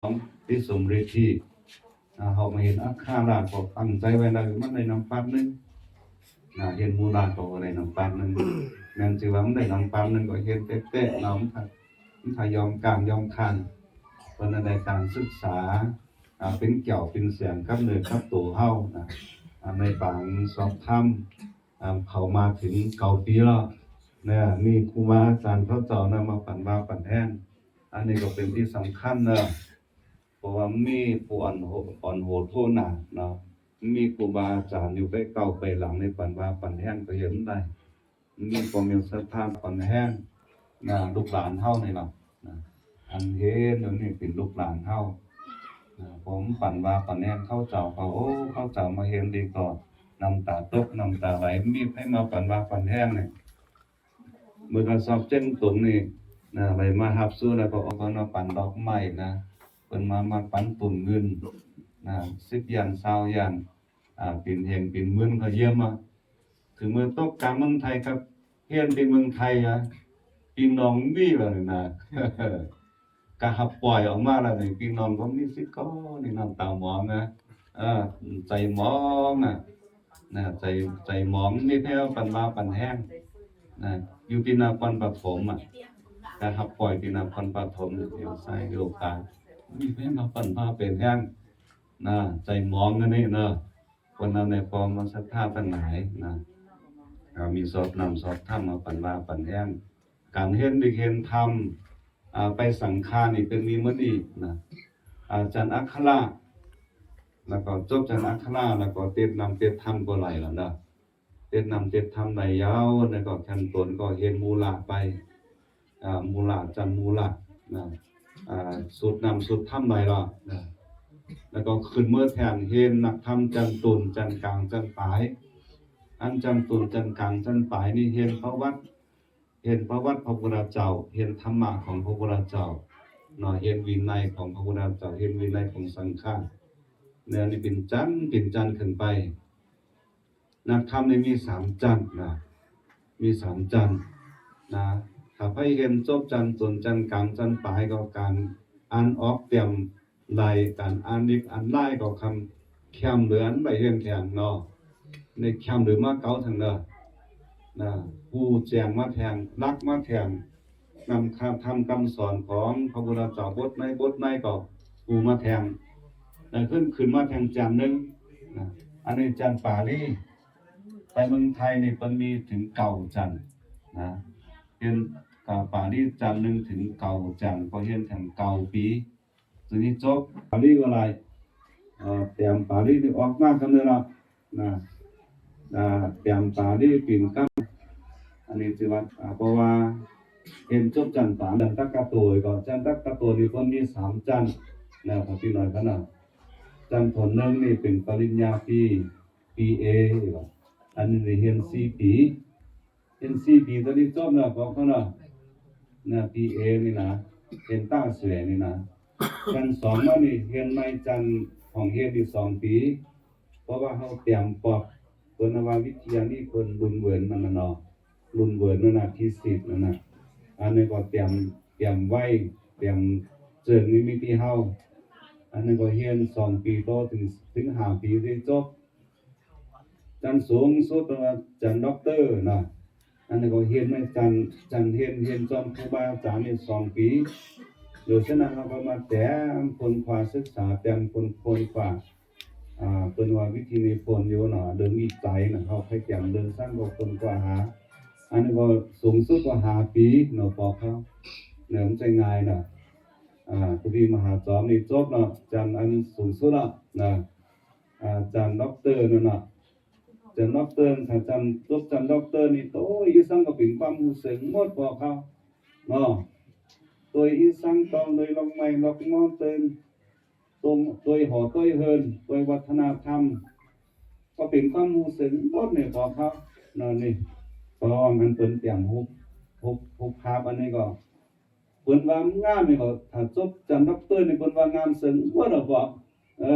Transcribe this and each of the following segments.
ອງທີ່ສົມລິດທິ ອາ ເຮົາມາເຮັດອັກຂະລະກໍຕັ້ງໃຈໄວ້ແລ້ວ ມັນໄດ້ນຳປາດໜຶ່ງ ນະ ເຮັດມູລະກໍໄດ້ນຳປາດໜຶ່ງ ແມ່ນຊິວ່າມັນໄດ້ນຳປາດໜຶ່ງກໍເຮັດແຕະໆ ເນາະ ມັນ ມັນຖ້າຍອມການຍອມຄານ ເພິ່ນໄດ້ການສຶກສາ ອາ ເປັນແກ້ວເປັນແສງກັບເນື້ອກັບໂຕເຮົານະ ອາ ໃນປາງສອບທຳ ອາ ເຂົ້າມາເຖິງເກົ້າປີແລ້ວນະ ມີຄູບາອາຈານເຂົາເຈົ້ານະ ມາປັນວ່າປັນແຮງ ອັນນີ້ກໍເປັນທີ່ສຳຄັນເນາະ ເພາະວ່າມີຜູ້ອ່ອນໂຫ ອ່ອນໂຫດໂທໜ້າເນາະ ມີຄູບາອາຈານຢູ່ໄປເກົ້າໄປຫຼັງໃນປັນວ່າປັນແຮງກໍເຮັດໄດ້ ມີຄວາມມີສັດທາປັນແຮງນະ ລູກຫຼານເຮົານີ້ລະນະ ອັນເຫັນຢູ່ນີ້ເປັນລູກຫຼານເຮົານະ ຜົມປັນວ່າປັນແຮງເຂົາເຈົ້າກໍ ໂອ້ ເຂົາເຈົ້າມາເຫັນດີກໍນ້ຳຕາຕົກນ້ຳຕາໄຫຼ ມີໃຜມາປັນວ່າປັນແຮງນີ້ ມື້ກະສອບເຈັງຕົງນີ້ນະ ໄດ້ມາຮັບສູ່ແລ້ວກໍເອົາເພິ່ນມາປັນດອກໄມ້ນະ ເພິ່ນມາ ມາປັນຕຸ້ນເງິນນະ ສິບຢານ ຊາວຢານ ອາ ເປັນແຮງເປັນໝື່ນກໍຢ້ຽມມາ ຄືເມື່ອຕົກກາງເມືອງໄທກັບຮຽນທີ່ເມືອງໄທອະ ພີ່ນ້ອງມີແລ້ວນີ້ນະ ກະຮັບປ່ອຍອອກມາແລ້ວນີ້ ພີ່ນ້ອງກໍມີສິດກໍນີ້ນ້ຳຕາມອງນະ ເອີ ໃຈໝອງນະ ນະ ໃຈ ໃຈໝອງ ມີແຕ່ປັນວ່າປັນແຮງນະ ຢູ່ທີ່ນະຄອນປະຖົມອະ ກະຮັບປ່ອຍທີ່ນະຄອນປະຖົມ ຢູ່ທີ່ໄຊໂຍກາ ມີແຕ່ມາປັນວ່າເປັນແຮງນະ ໃຈໝອງອັນນີ້ເນາະ ເພາະນັ້ນແຫຼະ ພໍ່ແມ່ສັດທາທັງຫຼາຍນະ ເຮົາມີສອບນ້ຳສອບທຳມາປັນວ່າປັນແຮງ ການເຮັດດິກເຮັດທຳ ອາ ໄປສັງຄານີ້ເປັນມີໝົດນີ້ນະ ອາ ຈັນອັກຂະລະ ແລ້ວກໍຈົບຈັນອັກຂະລະ ແລ້ວກໍຕິດນ້ຳຕິດທຳກໍໄຫຼແລ້ວນະ ຕິດນ້ຳຕິດທຳໄດ້ຍາວ ແລ້ວກໍຂັ້ນຕົ້ນກໍເຮັດມູລະໄປ ອາ ມູລະ ຈັນມູລະນະ ອາ ສູດນ້ຳສູດທຳໄດ້ແລ້ວນະ ແລ້ວກໍຂຶ້ນເມືອແທ່ນເຮັດນັກທຳຈັນຕົ້ນ ຈັນກາງ ຈັນປາຍ ອັນຈັນຕົ້ນ ຈັນກາງ ຈັນປາຍນີ້ເຮັດປະຫວັດ ເຫັນປະຫວັດພະພຸດທະເຈົ້າ ເຫັນທຳມະຂອງພະພຸດທະເຈົ້າເນາະ ເຫັນວິໄນຂອງພະພຸດທະເຈົ້າ ເຫັນວິໄນຂອງສັງຄະ ແນວນີ້ເປັນຊັ້ນເປັນຊັ້ນຂຶ້ນໄປ ນັກທຳນີ້ມີສາມຊັ້ນນະ ມີສາມຊັ້ນນະ ຖ້າໃຜຮຽນຈົບຊັ້ນຕົ້ນ ຊັ້ນກາງ ຊັ້ນປາຍ ກໍການອ່ານອອກແຕ້ມ ໄດ້ການອ່ານນິບອ່ານລາຍກໍຄຳ ແຄມເຫຼືອນໄປຮຽນແທ່ງເນາະ ໃນແຄມເຫຼືອມາເກົ່າທັງເດີນະ ຮູ້ແຈ້ງມາແທ່ງ ຫຼັກມາແທ່ງ ນຳຄຳ ທຳຄຳສອນຂອງພະພຸດທະເຈົ້າ ບົດໃນ ບົດໃນກໍຮູ້ມາແທ່ງ ແລ້ວຂຶ້ນ ຂຶ້ນມາແທ່ງຈັນໜຶ່ງນະ ອັນນີ້ຈັນປາລີ ໄປເມືອງໄທນີ້ເພິ່ນມີເຖິງເກົ້າຈັນນະ ຮຽນ ກະປາລີຈັນໜຶ່ງເຖິງເກົ້າຈັນ ກໍຮຽນແທ່ງເກົ້າປີ ຕົວນີ້ຈົບປາລີກໍໄດ້ ເອີ ແຕ້ມປາລີນີ້ອອກມາກຳເນີດລະນະ ອາ ແຕ້ມປາລີປີນກຳ ອັນນີ້ຊິວ່າ ອາ ເພາະວ່າຮຽນຈົບຊັ້ນປານ ຈັນຕັກກະໂຕນກໍ ຈັນຕັກກະໂຕນນີ້ເພິ່ນມີສາມຊັ້ນນະ ພະພີ່ນ້ອງຂະນະ ຊັ້ນຕົ້ນໜຶ່ງນີ້ເປັນປະລິນຍາຕີ ປີເອ ອັນນີ້ຮຽນສີ່ປີ ຮຽນສີ່ປີ ຕອນນີ້ຈົບແລ້ວ ບອກເຂົາເນາະ ນະ ປີເອນີ້ນະ ຮຽນຕາສວຍນີ້ນະ ຊັ້ນສອງມານີ້ຮຽນໃນຊັ້ນຫ້ອງຮຽນອີກສອງປີ ເພາະວ່າເຮົາຕຽມປອບ ເພິ່ນວ່າວິທະຍານີ້ເພິ່ນລຸ້ນເວີນນັ້ນນະເນາະ ລຸ້ນເວີນນັ້ນນະ ທີສິບນັ້ນນະ ອັນນີ້ກໍຕຽມ ຕຽມໄວ້ ຕຽມເຈີນນິມິດທີ່ເຮົາ ອັນນີ້ກໍຮຽນສອງປີຕໍ່ເຖິງ ເຖິງຫ້າປີໄດ້ຈົບ ຊັ້ນສູງສຸດເພິ່ນວ່າຊັ້ນດັອກເຕີນະ ອັນນີ້ກໍຮຽນໃນຊັ້ນ ຊັ້ນຮຽນ ຮຽນຈອມຄູບາອາຈານນີ້ສອງປີ ໂດຍສະນັ້ນເຮົາກໍມາຕຽມຄົ້ນຄວ້າສຶກສາ ຕຽມຄົ້ນ ຄົ້ນຄວ້າ ອາ ເພິ່ນວ່າວິທະຍານິພົນຢູ່ເນາະ ເລື່ອງວິໄຈນະ ເຮົາໄປຕຽມເລື່ອງຊັ້ນກໍຄົ້ນຄວ້າຫາ ອັນນີ້ກໍສູງສຸດກໍຫ້າປີເນາະ ປອກເຮົາ ເລີ່ມຈະງ່າຍນະ ອາ ຜູ້ທີ່ມະຫາຈອມນີ້ຈົບເນາະ ຊັ້ນອັນສູງສຸດລະນະ ອາ ຊັ້ນດັອກເຕີນັ້ນນະ ຈັນດັອກເຕີ ຖ້າຈັນ ຈົບຈັນດັອກເຕີນີ້ ໂອ້ຍ ອີສັງກໍເປັນຄວາມຮູ້ເຊິ່ງໝົດພວກເຮົາເນາະ ໂດຍອີສັງຕ້ອງໂດຍລອກໄມ້ລອກໝໍເຕີນ ໂດຍຫໍໂດຍເຮືອນ ໂດຍວັດທະນະທຳ ກໍເປັນຄວາມຮູ້ເຊິ່ງໝົດໃນພວກເຮົາເນາະ ນີ້ ເພາະວ່າມັນເປັນຕຽມຮູບ ຮູບ ຮູບພາບ ອັນນີ້ກໍ ເພິ່ນວ່າງາມນີ້ກໍ ຖ້າຈົບຈັນດັອກເຕີນີ້ ເພິ່ນວ່າງາມເຊິ່ງໝົດແລ້ວພວກ ເອີ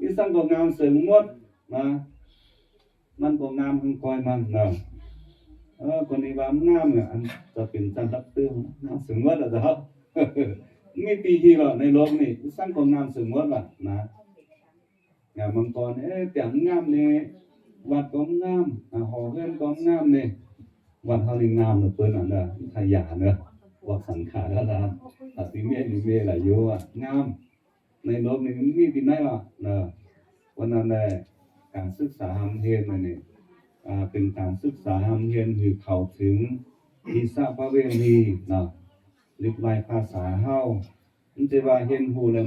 ອີສັງກໍງາມເຊິ່ງໝົດນະ ມັນກໍງາມຂອງຂ້ອຍມັນນະ ເອີ ຄົນນີ້ວ່າງາມນະ ອັນຈະເປັນຈັນດັອກເຕີ ງາມເຊິ່ງໝົດແລ້ວເຈົ້າ ມີປີທີ່ລະໃນໂລກນີ້ ສັງຄົມງາມເສີມໝົດລະນະ. ງາມມັງກອນ ເອີ ແຕ່ງງາມນີ້ ວັດກໍງາມ ອາ ຫໍເຮືອນກໍງາມນີ້. ວັດເຮົານີ້ງາມເນາະ ເພິ່ນອັນເດີ ທະຍານເດີ ວັດສັງຂາລາມ ອາຕິເມນິເມລະໂຍ ອະ ງາມ. ໃນໂລກນີ້ມັນມີທີ່ໃດວະເນາະ. ເພາະນັ້ນແຫຼະ ການສຶກສາຮ່ຳຮຽນອັນນີ້ ອາ ເປັນການສຶກສາຮ່ຳຮຽນໃຫ້ເຂົ້າເຖິງທິສະປະເວນີເນາະ ລິດລາຍພາສາເຮົາ. ມັນຈະວ່າຮຽນຮູ້ແລ້ວ